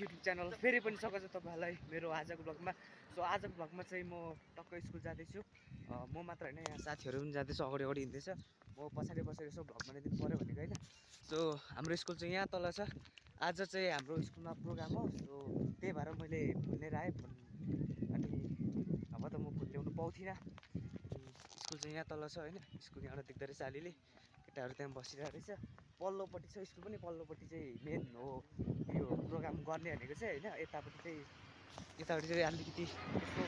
YouTube channel फेरि पनि स्वागत छ तपाईँहरूलाई मेरो आजको ब्लगमा। सो आजको ब्लगमा चाहिँ म टक्कै स्कुल जाँदैछु। म मात्र होइन, यहाँ साथीहरू पनि जाँदैछ, अगाडि अगाडि हिँड्दैछ। म पछाडि बसेर यसो ब्लग बनाइदिनु पऱ्यो भनेको होइन। सो हाम्रो स्कुल चाहिँ यहाँ तल छ। आज चाहिँ हाम्रो स्कुलमा प्रोग्राम हो। सो त्यही भएर मैले फोन लिएर आएँ फोन, अनि अब त म फोन ल्याउनु पाउँथिनँ। स्कुल चाहिँ यहाँ तल छ होइन, स्कुल यहाँबाट देख्दो रहेछ अलिअलि, केटाहरू त्यहाँ बसिरहेको रहेछ। पल्लोपट्टि छ स्कुल पनि, पल्लोपट्टि चाहिँ मेन हो यो प्रोग्राम गर्ने भनेको चाहिँ होइन। यतापट्टि चाहिँ अलिकति यसो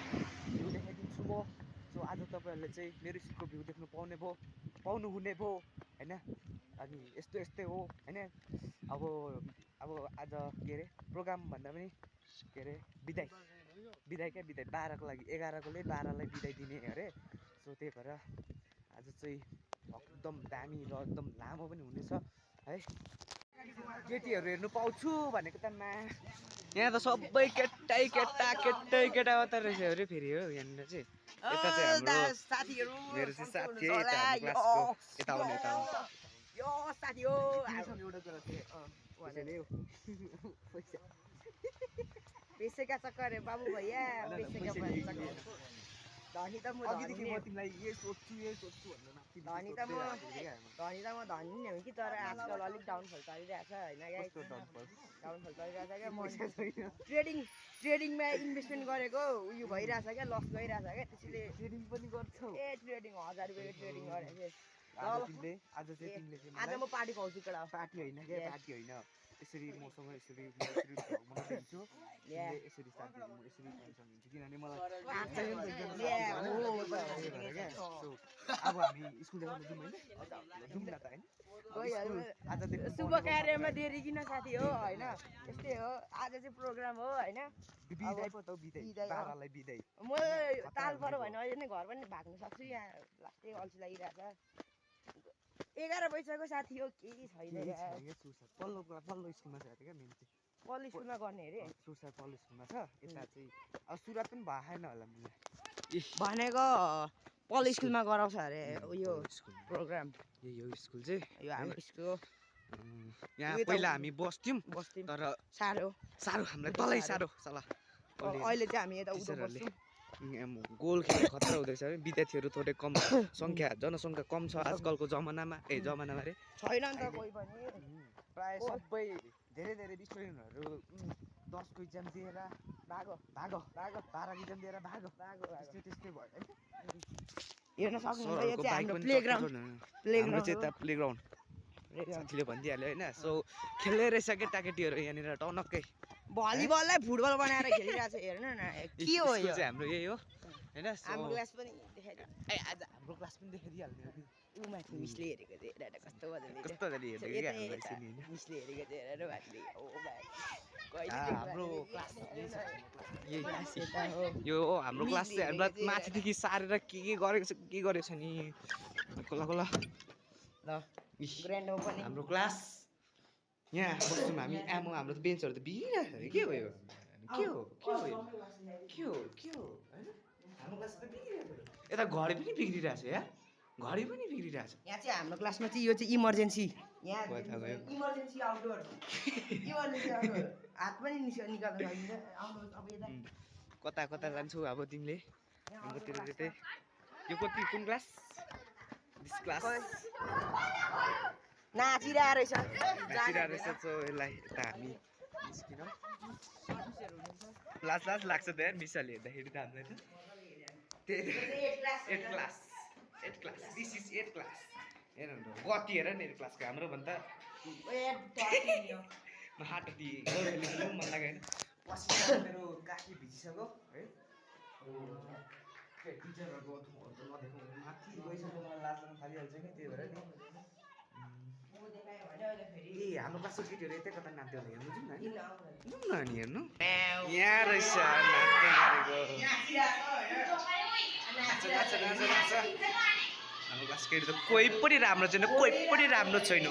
भ्यू देखाइदिन्छु म। सो आज तपाईँहरूले चाहिँ मेरो स्कुलको भ्यू देख्नु पाउनुहुने भयो होइन। अनि यस्तै हो होइन। अब आज के अरे प्रोग्राम भन्दा पनि के अरे बिदाई 12को लागि, 11कोले 12लाई बिदाई दिने अरे। सो त्यही भएर आज चाहिँ एकदम दामी र एकदम लामो पनि हुनेछ है। केटीहरू हेर्नु पाउँछु भनेको त यहाँ त सबै केटा मात्रै रहेछ अरे। फेरि हो यहाँनिर चाहिँ यता चाहिँ हाम्रो साथीहरू, मेरो चाहिँ साथी है यता हाम्रो क्लासको। यता आउनु यो साथी हो। एउटा कुरा थियो पैसा पैसे का चक्कर है बाबू भैया, पैसे का चक्कर। धनी त म अघिदेखि म तिमीलाई यही सोध्छु भनेर माथि धनी त म धनी नै हो कि, तर आजकल अलिक डाउनफल चलिरहेछ होइन गाइस। डाउनफल चलिरहेछ क्या। म ट्रेडिङमा इन्भेस्टमेन्ट गरेको उयो भइरहेछ क्या, लस गइरहेछ क्या। त्यसैले ट्रेडिङ पनि गर्छौ? ट्रेडिङ 1000 रुपियाँको ट्रेडिङ गरेको आज म पार्टी पाउँछु केटा। पार्टी होइन क्या, पार्टी होइन। यसरी मसँग यसरी दिन्छु यसरी साथीहरू म यसरी पैसासँग हिँड्छु, किनभने मलाई अब हामी स्कुल देखाउन जाउँ होइन, जाउँ न त होइन। शुभ कार्यमा देरी किन साथी हो होइन, त्यस्तै हो। आज चाहिँ प्रोग्राम हो होइन। बिदाई पो त बिदाई 12लाई बिदाई। म ताल पऱ्यो भने अहिले नै घर पनि भाग्नु सक्छु। यहाँ लास्टै अल्छी लागिरहेछ। 11 बजिसक्यो साथी हो, केही छैन। पल्लो स्कुलमा छ क्या मेन चाहिँ। पल्लो स्कुलमा गर्ने अरे। सुरसर पल्लो स्कुलमा छ। यता चाहिँ अब सुरत पनि भएन होला मलाई भनेको पल्लो स्कुलमा गराउँछ अरे उयो प्रोग्राम। यो स्कुल चाहिँ यो हाम्रो स्कुल हो। यहाँ पहिला हामी बस्थ्यौँ तर साह्रो हामीलाई तलै साह्रो सल्लाह। अहिले चाहिँ हामी यता उता बस्छौँ। गोल खेल खतरा हुँदैछ है। विद्यार्थीहरू थोरै कम जनसङ्ख्या कम छ आजकलको जमानामा अरे छैन नि त कोही पनि। प्राय सबै धेरै स्टुडेन्टहरू 10को इक्जाम दिएर भागो 12को इक्जाम दिएर भागो त्यस्तै भयो है। हेर्न सक्नुहुन्छ यो चाहिँ हाम्रो प्लेग्राउन्ड चाहिँ यता प्लेग्राउन्ड साथीले भनिदिइहाल्यो होइन। सो खेल्दै रहेछ केटाकेटीहरू यहाँनिर टनक्कै। भलिबललाई फुटबल बनाएर खेलिरहेको छ, हेर्नु न के हो यो चाहिँ हाम्रो यही हो होइन। हाम्रो क्लास पनि देखाइदियो। आज हाम्रो क्लास पनि देखाइदिइहाल्ने ऊ माथि मिसले हेरेको चाहिँ हेरेर कस्तो मजाले मिसले हेरेको चाहिँ हेरेर भाइले ओ भाइ हाम्रो क्लास यो हो। हाम्रो क्लास चाहिँ हामीलाई माथिदेखि सारेर के गरेको छ नि ल ग्रान्डमा पनि हाम्रो क्लास यहाँ बस्छौँ हामी। हाम्रो त बेन्चहरू त बिग्रिरहेको छ। के हो यो के हो होइन। हाम्रो क्लास त बिग्रिरहेको छ। यता घडी पनि बिग्रिरहेछ या घडी पनि बिग्रिरहेछ। यहाँ चाहिँ हाम्रो क्लासमा चाहिँ यो चाहिँ इमर्जेन्सी। यहाँ इमर्जेन्सी आउटडोर हात पनि निकाल्न सकिन्छ। आउनुहोस् अब यता कता जान्छौ अब तिमीले त्यतै। यो कुन क्लास? दिस क्लास नाचिरहेको रहेछ। सो यसलाई यता हामी निस्किनौँ। लाज लाग्छ त यार मिसहरूले हेर्दाखेरि त हामीलाई त। Eight class this is 8 class. हेर गति हेर नि क्लासको हाम्रो भन्दा हात मन लाग्यो होइन। पसिना मेरो काखी भिजिसक्यो है। टिचरहरूको नदेखाउनु माथि गइसक्यो, मलाई लाज लाग्न थालिहाल्छ कि, त्यही भएर नि। हाम्रो क्लासको केटीहरू यतै कता नाच्दै होला, हेर्नु जाउँ न अनि हेर्नु। यहाँ रहेछ नाच्दै गरेको। हाम्रो क्लास केटी त कोही पनि राम्रो छैन।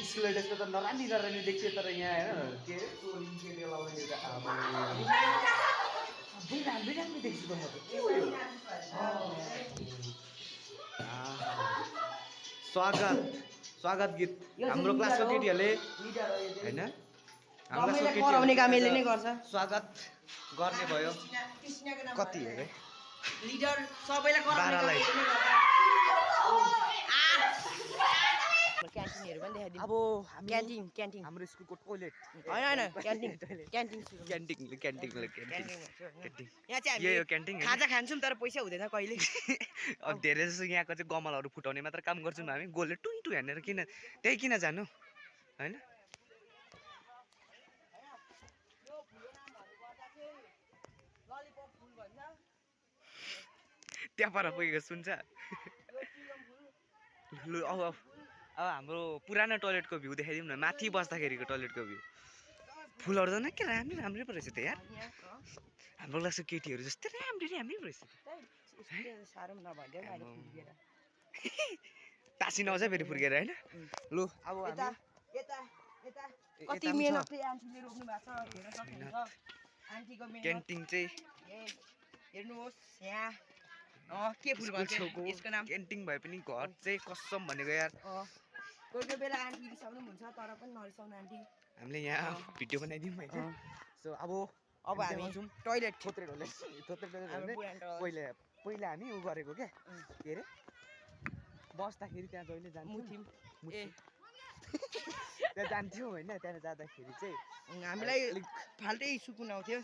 स्कुल ड्रेसमा त नरामी देख्छ, तर यहाँ होइन के अरे चोली के राम्रो राम्रो देख्छु त म त के हो यो स्वागत गीत हाम्रो क्लासको केटीहरूले होइन हाम्रो क्लासको कराउने काम यसले नै गर्छ स्वागत गर्ने भयो कति अरे लिडर सबैलाई कराउने क्यान्टिनहरु पनि देखाइदिनु अब क्यान्टिन हाम्रो स्कुलको टोइलेट हैन क्यान्टिन क्यान्टिङ यहाँ चाहिँ यो क्यान्टिङ खाजा खान्छौँ तर पैसा हुँदैन कहिले अब धेरै जस्तो यहाँको चाहिँ गमलाहरू फुटाउने मात्र काम गर्छौँ हामी गोलले टुइ टुइ हानेर त्यही किन जानु होइन त्यहाँ पर पुगेको सुन्छ लु अब हाम्रो पुरानो टोइलेटको भ्यू देखाइदिउँ न माथि बस्दाखेरिको टोइलेटको भ्यू फुलहरू त न के राम्रै पो रहेछ त यार हाम्रो क्लासको केटीहरू जस्तै राम्रै रहेछ तासिन आउँछ फेरि फुर्केर होइन लु अब कति मेहनत आन्टीले रोप्नु भएको छ हेर्न सक्नुहुन्छ आन्टीको मेहनत क्यान्टिन चाहिँ हेर्नुहोस् यहाँ के फुल भन्छ यसको नाम क्यान्टिन भए पनि घर चाहिँ कसम भनेको यार कोही बेला आन्टी रिसाउनु हुन्छ तर पनि नरिसाउनु आन्टी हामीले यहाँ भिडियो बनाइदिउँ होइन सो अब हामी टोइलेट थोत्रे पहिला हामी उ गरेको क्या के अरे बस्दाखेरि त्यहाँ जहिले जान्थ्यौँ त्यहाँ जान्थ्यौँ होइन त्यहाँ जाँदाखेरि चाहिँ हामीलाई फाल्टै सुकुन आउँथ्यो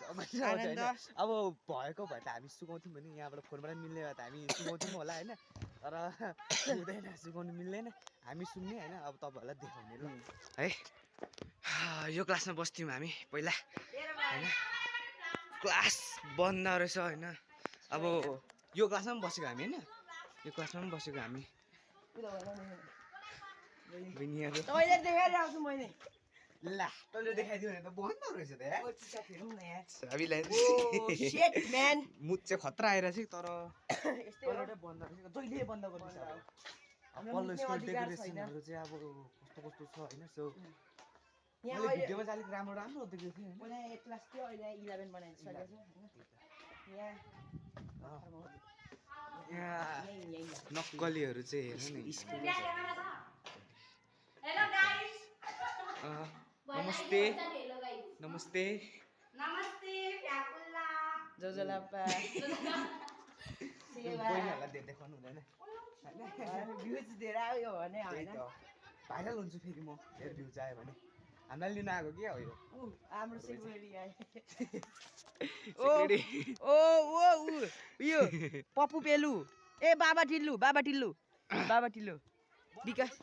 अब भएको भए त हामी सुकाउँथ्यौँ भने यहाँबाट फोनबाट मिल्ने भए त हामी सुकाउँथ्यौँ होला होइन तर हुँदैन सुकाउनु मिल्दैन हामी सुन्ने होइन अब तपाईँहरूलाई देखाउने ल है यो क्लासमा बस्थ्यौँ हामी पहिला होइन क्लास बन्द रहेछ होइन अब यो क्लासमा पनि बसेको हामी होइन यो क्लासमा पनि बसेको हामी ला तैँले देखाइदियो भने त बन्द रहेछ त हामीलाई मुख चाहिँ खतरा आइरहेछ तर बन्द रहेछ जहिले बन्द गर्दैछ पल्लो स्कुल डेकोरेसनहरू चाहिँ अब कस्तो छ होइन सो मैले भिडियोमा चाहिँ अलिक राम्रो देखेको थिएँ होइन क्लास थियो अहिले 11 बनाइसकेको छु यहाँ नक्कलीहरू चाहिँ हेर्नु नि हेलो गाइस नमस्ते नमस्ते फ्याकुल्ला जोजोलापा बहिनीहरूलाई देखाउनु हुँदैन भ्युज दिएर आयो भने होइन भाइरल हुन्छु फेरि म हेर भ्युज आयो भने हामीलाई लिन आएको के हो यो हाम्रो सेक्युरिटी ओ यो पप्पु पेलु ए बाबा टिल्लु विकास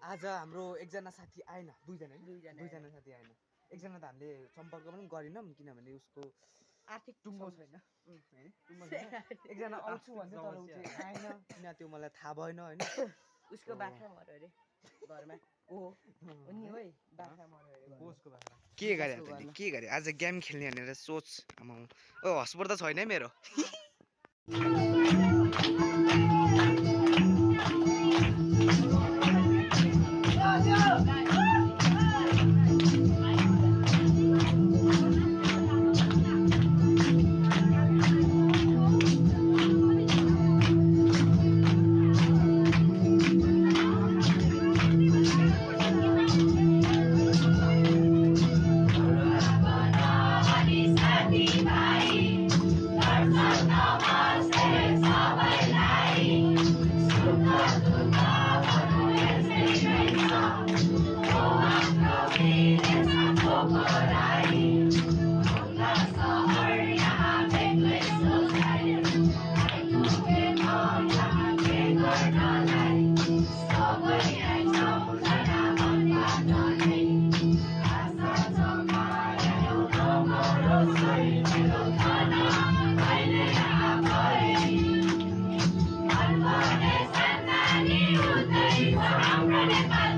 आज हाम्रो एकजना साथी आएन दुईजना साथी आएन एकजना त हामीले सम्पर्क पनि गरेनौँ किनभने उसको आर्थिक टुङ्गो छैन एकजना आउँछु भन्छ तर ऊ चाहिँ आएन किन त्यो मलाई थाहा भएन होइन उसको बाख्रा मर्यो अरे घरमा के गरे आज गेम खेल्ने भनेर सोच हस्पोट त छैन है मेरो Santani,